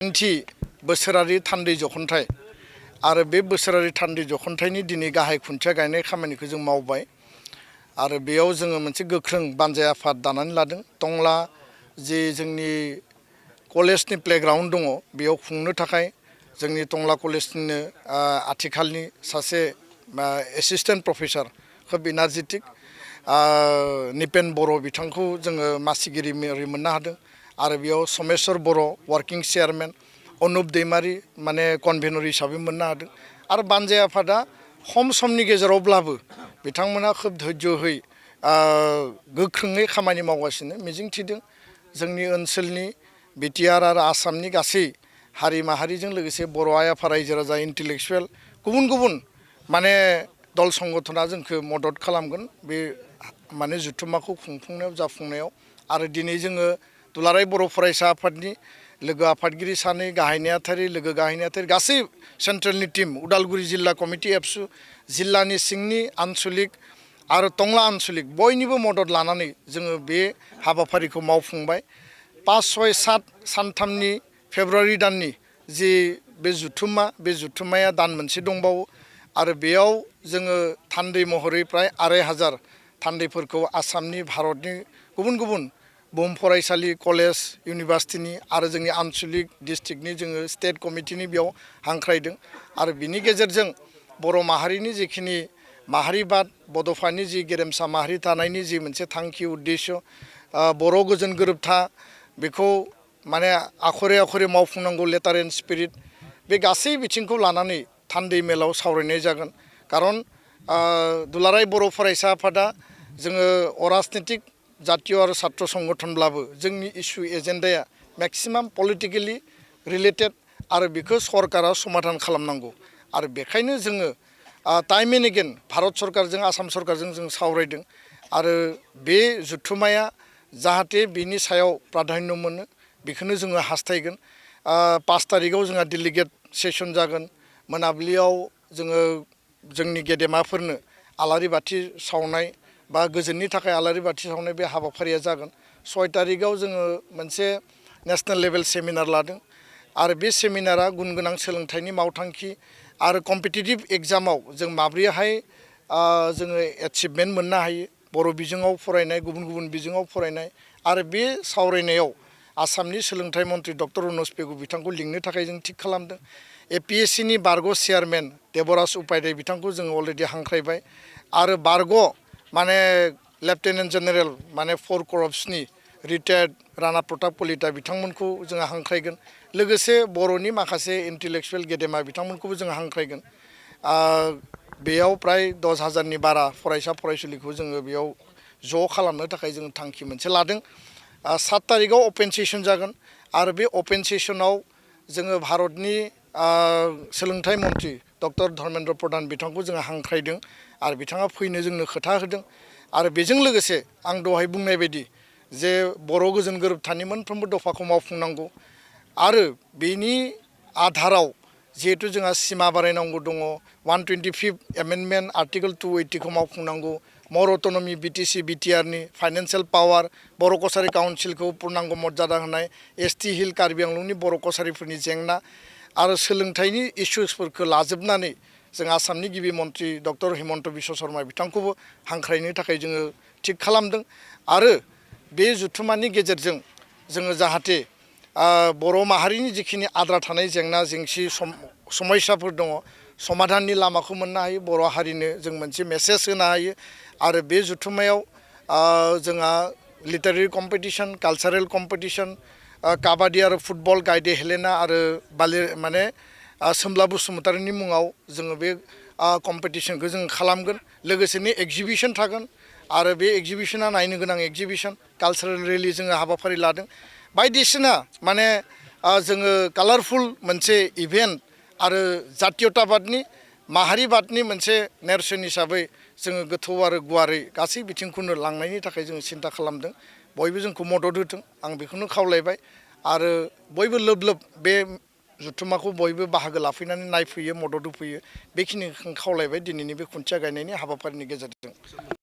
बोसोरारि थान्दै जख'न्थाइ आरो बे बोसोरारि थान्दै जख'न्थाइनि दिनै गाहाय खुन्थिया गायनाय खामानिखौ जों मावबाय आरो बेयाव जोङो मोनसे गोख्रों बानजाय आफाद दानानै लादों। टंला जे जोंनि कलेजनि प्लेग्राउन्ड दङ बेयाव खुंनो थाखाय जोंनि टंला कलेजनिनो आथिखालनि सासे एसिस्टेन्ट प्रफेसर खोब एनार्जेटिक निपेन बर' बिथांखौ जोङो मासिगिरि महरै मोननो हादों आरो बेयाव समेश्वर बर' वार्किं चेयारमेन अनुप दैमारी माने कनभेनर हिसाबै मोननो हादों आरो बानजाय आफादा खम समनि गेजेरावब्लाबो बिथांमोना खोब धैर्यहै गोख्रोङै खामानि मावगासिनो मिजिंथिदों जोंनि ओनसोलनि बिटिआर आरो आसामनि गासै हारि माहारिजों लोगोसे बर' आइ आफा रायजो राजा इन्टेलेक्सुवेल गुबुन गुबुन माने दल संगठना जोंखौ मदद खालामगोन बे माने जुथुम्माखौ खुंफुंनायाव जाफुंनायाव आरो दिनै जोङो दुलाराय बर' फरायसा आफादनि लोगो आफादगिरि सानै गाहाय नेहाथारि लोगो गाहाय नेहाथारि गासै सेन्ट्रेलनि टिम उदालगुरि जिल्ला कमिटि एबसु जिल्लानि सिंनि आन्चलिक आरो टंला आन्चलिक बयनिबो मदद लानानै जोङो बे हाबाफारिखौ मावफुंबाय 5-6-7 सानथामनि फेब्रुवारि दाननि जि बे जुथुम्माया दान मोनसे दंबावो आरो बेयाव जोङो थान्दै महरै प्राय 2500 थान्दैफोरखौ आसामनि भारतनि गुबुन गुबुन बुहुम फरायसालि कलेज इउनिभार्सिटिनि आरो जोंनि आन्चलिक डिस्ट्रिक्टनि जोङो स्टेट कमिटिनि बेयाव हांख्रायदों आरो बिनि गेजेरजों बर' माहारिनि जिखिनि माहारिबाद बड'फानि जि गेरेमसा माहारि थानायनि जि मोनसे थांखि उद्देश्य बर' गोजोन गोरोबथा बेखौ माने Akhare Akhare मावफुंनांगौ letter and spirit बे गासै बिथिंखौ लानानै थान्दै मेलाव सावरायनाय जागोन खारन दुलाराय बर' फरायसा आफादा जोङो अराजनितिक जातीय आरो छात्र संगठनब्लाबो जोंनि इस्यु एजेन्डाया मेक्सिमाम पलिटिकेलि रिलेटेड आरो बेखौ सरकारा समाधान खालामनांगौ आरो बेखायनो जोङो टाइम एन्ड एगेन भारत सरकारजों आसाम सरकारजों जों सावरायदों आरो बे जुथुम्माया जाहाथे बिनि सायाव प्राधान्य मोनो बेखौनो जोङो हास्थायगोन 5 तारिखआव जोंहा डेलिगेट सेसन जागोन मोनाबिलियाव जोङो जोंनि गेदेमाफोरनो आलारि बाथि सावनाय बा गोजोननि थाखाय आलारि बाथि सावनाय बे हाबाफारिया जागोन 6 तारिखआव जोङो मोनसे नेशनेल लेभेल सेमिनार लादों आरो बे सेमिनारा गुन गोनां सोलोंथाइनि मावथांखि आरो कम्पिटिटिभ एग्जामाव जों माब्रैहाय जोङो एचिभमेन्ट मोननो हायो बर' बिजोङाव फरायनाय गुबुन गुबुन बिजोङाव फरायनाय आरो बे सावरायनायाव आसामनि सोलोंथाइ मन्त्रि डक्टर अनुज पेगु बिथांखौ लिंनो थाखाय जों थिग खालामदों एपिएससिनि बारग' चेयारमेन देबराज उपाध्याय बिथांखौ जोङो अलरेडि हांख्रायबाय आरो बारग' माने लेफ्टेनेन्ट जेनेरेल माने 4 करप्सनि रिटायार्ड राणा प्रताप कलिता बिथांमोनखौ जोङो हांख्रायगोन लोगोसे बर'नि माखासे इन्टेलेक्सुवेल गेदेमा बिथांमोनखौबो जोङो हांख्रायगोन बेयाव प्राय 10,000नि बारा फरायसा फरायसुलिखौ जोङो बेयाव ज' खालामनो थाखाय जों थांखि मोनसे लादों 7 तारिखआव अपेन सेसन जागोन आरो बे अपेन सेसनाव जोङो भारतनि सोलोंथाइ मन्त्रि डक्टर धर्मेन्द्र प्रधान बिथांखौ जोङो हांख्रायदों आरो बिथाङा फैनो जोंनो खोथा होदों आरो बेजों लोगोसे आं दहाय बुंनाय बायदि जे बर' गोजोन गोरोबथानि मोनफ्रोमबो दफाखौ मावफुंनांगौ आरो बेनि आधाराव जिहेतु जोंहा सिमा बारायनांगौ दङ 125 एमेन्डमेन्ट आर्टिकल 280 खौ मावफुंनांगौ मर अट'नमि बिटिसि बिटिआरनि फाइनान्सियेल पावार बर' कसारि काउन्सिलखौ पुर्नांग मर्यादा होनाय एसटि हिल कार्बि आंलंनि बर' कसारिफोरनि जेंना आरो सोलोंथाइनि इस्युसफोरखौ लाजोबनानै जों आसामनि गिबि मन्त्रि डक्टर हिमन्त बिश्व शर्मा बिथांखौबो हांख्रायनो थाखाय जोङो थिग खालामदों आरो बे जुथुम्मानि गेजेरजों जोङो जाहाथे बर' माहारिनि जिखिनि आद्रा थानाय जेंना जेंसि समयसाफोर दङ समाधाननि लामाखौ मोननो हायो बर' हारिनो जों मोनसे मेसेज होनो हायो आरो बे जुथुम्मायाव जोंहा लिटारेरि कम्पिटिसन कालचारेल कम्पिटिसन काबादि आरो फुटबल गायदे हेलेना आरो माने सोमला बसुमतारिनि मुङाव जोङो बे कम्पिटिसनखौ जों खालामगोन लोगोसेनो एक्जिबिसन थागोन आरो बे एक्जिबिसना नायनो गोनां एक्जिबिसन कालचारेल रेलि जोङो हाबाफारि लादों बायदिसिना माने जोङो कालारफुल मोनसे इभेन्ट आरो जातीयताबादनि माहारिबादनि मोनसे नेरसोन हिसाबै जोङो गोथौ आरो गुवारै गासै बिथिंखौनो लांनायनि थाखाय जोङो सिन्था खालामदों बयबो जोंखौ मदद होदों आं बेखौनो खावलायबाय आरो बयबो लोब लोब बे जुथुम्माखौ बयबो बाहागो लाफैनानै नायफैयो मदद होफैयो बेखिनिखौ खावलायबाय दिनैनि बे खुन्थिया गायनायनि हाबाफारिनि गेजेरजों